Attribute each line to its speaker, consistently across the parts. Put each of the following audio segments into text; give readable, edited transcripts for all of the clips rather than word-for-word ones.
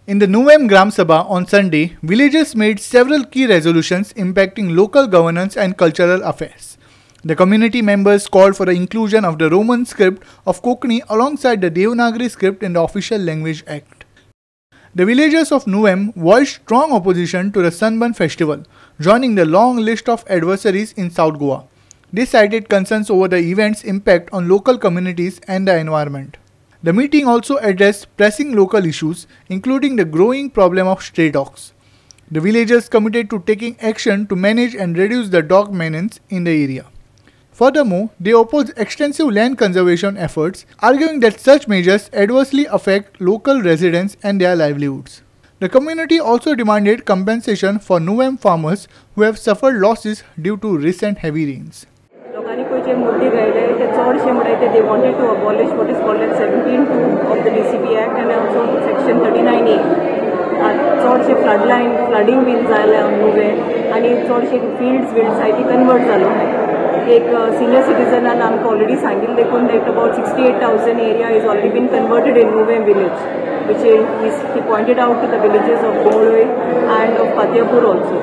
Speaker 1: In the Nuvem Gram Sabha on Sunday, villagers made several key resolutions impacting local governance and cultural affairs. The community members called for the inclusion of the Roman script of Konkani alongside the Devanagari script in the Official Language Act. The villagers of Nuvem voiced strong opposition to the Sunburn Festival, joining the long list of adversaries in South Goa. They cited concerns over the event's impact on local communities and the environment. The meeting also addressed pressing local issues, including the growing problem of stray dogs. The villagers committed to taking action to manage and reduce the dog menace in the area. Furthermore, they opposed extensive land conservation efforts, arguing that such measures adversely affect local residents and their livelihoods. The community also demanded compensation for Nuvem farmers who have suffered losses due to recent heavy rains.
Speaker 2: लोकांनी पळय जे मुद्दे घायले ते चडशे म्हणटाय ते they wanted to abolish what is called as 17(2) of the DCP Act and also section 39A. चडशे flood line flooding बीन जालें नुवें आनी चडशे फिल्ड्स बिल्ड्स आहाय ती कन्वर्ट जालो आहाय. एक सिनियर सिटीजनान आमकां ऑलरेडी सांगिल्लें देखून that about 68,000 area is already been converted in Nuvem village, which is he pointed out to the villages of Goloi and of Patiyapur also.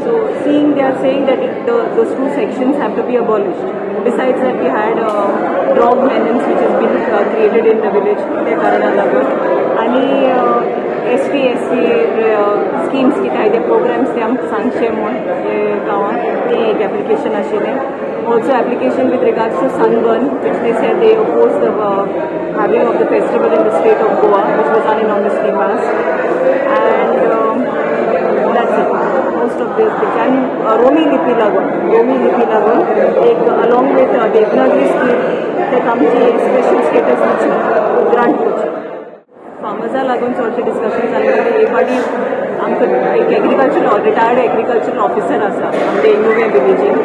Speaker 2: So seeing they are saying that those two sections have to be abolished. Besides that, we had a dog menace which has been created in the village. त्या कारणाक लागून आनी ST SC schemes कितें आहाय ते programmes ते आमकां सांगचे म्हूण गांवांत तें एक एप्लिकेशन आशिल्लें. Also application with regards to sunburn, which they said they oppose the having of the festival in the state of Goa, which was unanimously passed. And that's it. Most of these things. And Romi Lipi लागून एक along with Devanagari script ताका आमची special status दिवची, grant करची. फार्मर्सा लागून चडशें discussion जालें. हे फावटी आमकां एक एग्रीकल्चर रिटायर्ड एग्रीकल्चर ऑफिसर आसा आमचे नुवें विलेजीन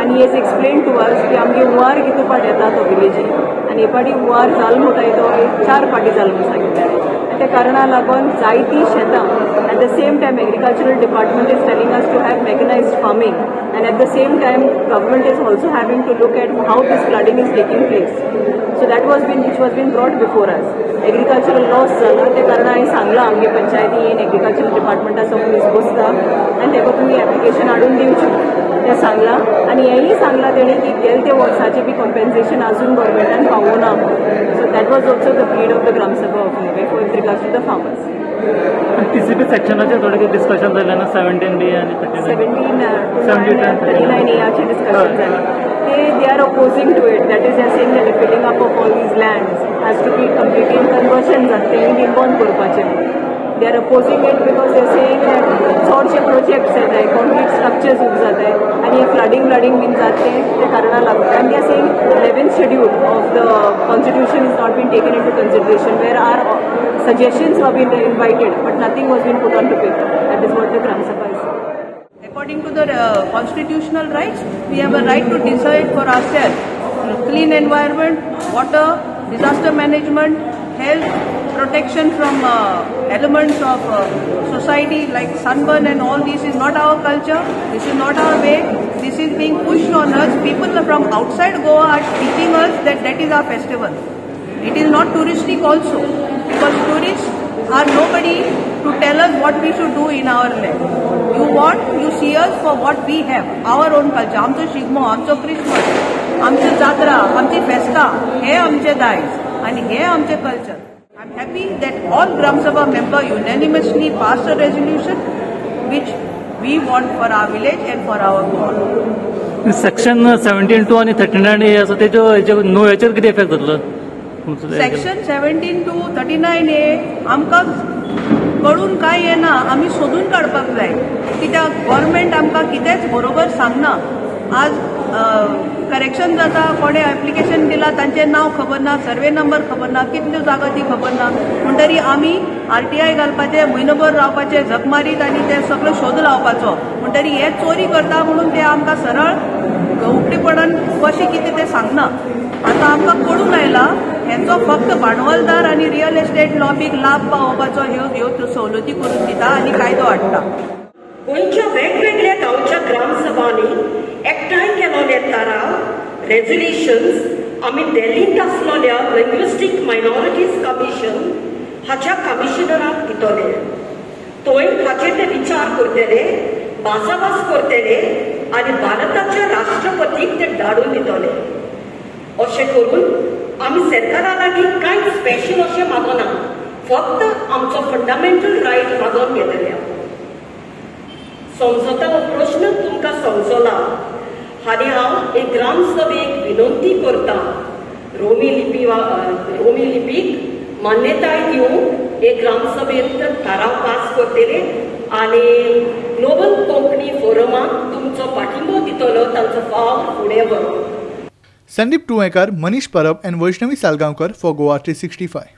Speaker 2: आनी he has explain to us की आमगे हुंवार कितू फाट येता तो विलेजीन आनी हे फावटी हुंवार जालो म्हणटाय तो 4 फावटी जालो म्हूण सांगिल्लें. आनी त्या कारणा लागून जायतीं शेतां at the same time agricultural department is telling us to have mechanized farming and at the same time government is also having to look at how this flooding is taking place. So that was been which was been brought before us. Agricultural loss जाला त्या कारणान हांवें सांगलां आमगे पंचायतीन agricultural डिपार्टमेंटाचो मनीस बसता आनी तेका तुमी एप्लिकेशन हाडून दिवचें तें सांगलां. आनी हेंय सांगलां तेणी की गेले ते वर्साचें बी कॉम्पेन्सेशन आजून गव्हर्मेंटान पावोना. So that was also the plead of the Gram Sabha of Nuvem with regards to the farmers.
Speaker 3: TCP सेक्शनाचेर थोडें कितें डिस्कशन जालें ना 17B आनी
Speaker 2: 39Aचेर डिस्कशन जालें. They are opposing to it. That is, they are saying that the filling up of all these lands has to be completely in conversion जाता तें बीन बंद करपाचें. They are opposing it because they are saying that चडशे projects येताय, concrete structures उब जाताय आनी हे फ्लडींग बीन जाता तें कारणां लागून. And they are saying 11th schedule of the constitution is not been taken into consideration, where our suggestions were been invited but nothing was been put on to paper. That is what the Gram Sabha is.
Speaker 4: According to the constitutional rights, we have a right to decide for ourselves. Clean environment, water, disaster management, health, protection from elements of society like sunburn and all this is not our culture, this is not our way, this is being pushed on us. People from outside Goa are teaching us that that is our festival. It is not touristic also, because tourists are nobody to tell us what we should do in our land. You want, you see us for what we have, our own culture. आमचो शिगमो, आमचो Christmas, आमची जात्रा, आमची फेस्तां, हे आमचे दायज आनी हे आमचे culture. I am happy that all Gram Sabha member unanimously passed a resolution which we want for our village and for our Goa.
Speaker 3: Section 17(2) आनी 39A आसा तेजो नुवेचेर कितें इफेक्ट जातलो?
Speaker 4: सेक्शन 17(2), 39A आमकां कळून कांय येना, आमी सोदून काडपाक जाय. कित्याक गव्हर्मेंट आमकां कितेंच बरोबर सांगना. आज करेक्शन जाता, कोणें एप्लिकेशन दिलां तांचें नांव खबर ना, सर्वे नंबर खबर ना, कितल्यो जागा ती खबर ना. म्हणटरी आमी RTI घालपाचें, म्हयनोभर रावपाचें, झक मारीत आनी ते सगळो शोध लावपाचो. म्हणटरी हे चोरी करता म्हणून ते आमकां सरळ उक्तेपणान कशें कितें तें सांगना. आतां आमकां कळून आयलां हेंचो फक्त भांडवलदार आनी रियल एस्टेट लॉबीक लाभ पावोवपाचो ह्यो सवलती करून दिता आनी कायदो हाडटा.
Speaker 5: गोंयच्या वेगवेगळ्या गांवच्या ग्रामसभांनी एकठांय केलोले थाराव रेजोल्युशन्स आमी दिल्लींत आसलोल्या लिंग्विस्टीक मायनॉरिटीज कमिशन हाच्या कमिशनराक दितले. थंय हाचेर ते विचार करतले, भासाभास करतले आनी भारताच्या राष्ट्रपतीक ते धाडून दितले. अशें करून आमी सरकारा लागीं कांय स्पेशल अशें मागना, फक्त आमचो फंडामेंटल रायट मागोवन घेतले. समजता हो प्रश्न तुमकां समजला आनी हांव एक ग्रामसभेक विनंती करता, रोमी लिपीक मान्यताय दिवंक एक ग्रामसभेंत थाराव पास करतले आनी ग्लोबल कोंकणी फोरमाक तुमचो पाठिंबो दितलो, तांचो फावर फुडें व्हरोंक.
Speaker 1: Sandeep Tuekar, Manish Parab and Vaishnavi Salgaonkar for Goa 365.